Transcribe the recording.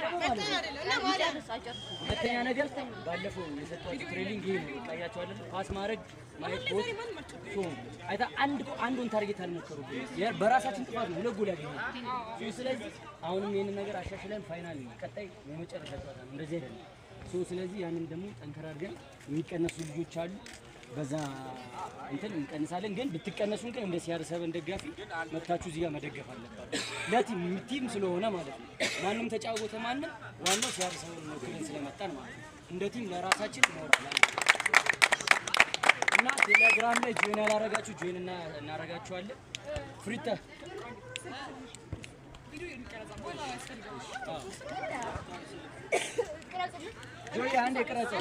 ደግሞ ማለት ነው ሁለተኛ ነገር ባለፈው የሰጧችሁ training ይሄ ነው። ቀያቸው አይደል pass ማድረግ ማየት ቦት so አይታ አንድ አንዱን target አልሞከሩብንም። በራሳችን ጥፋት ነው 2 ጎል ያገኘነው። So ስለዚህ አሁንም ይሄንን ነገር አሻሽለን final ነው ቀጣይ የመጨረሻ ጨዋታ ነው። እንደዚህ አይደለም። So ስለዚህ ያንን ደግሞ ጠንከር አድርገን የሚቀነሱ ልጆች አሉ። በዛ እንትን እንቀንሳለን። ግን ብትቀነሱን ግን እንደ CR7 ደጋፊ መታችሁ እዚህ ጋር መደገፍ አለባችሁ። ለ team team ስለሆነ ማለት ነው። ማንም ተጫወተ ማንም፣ ዋናው CR7 ወክለን ስለመጣን ማለት ነው። እንደ team ለራሳችን ሞራል አለ እና ቴሌግራም ላይ join ያላረጋችሁ join እናረጋችኋለን። ፍሪታ ጆይ አንዴ ቅረጸው።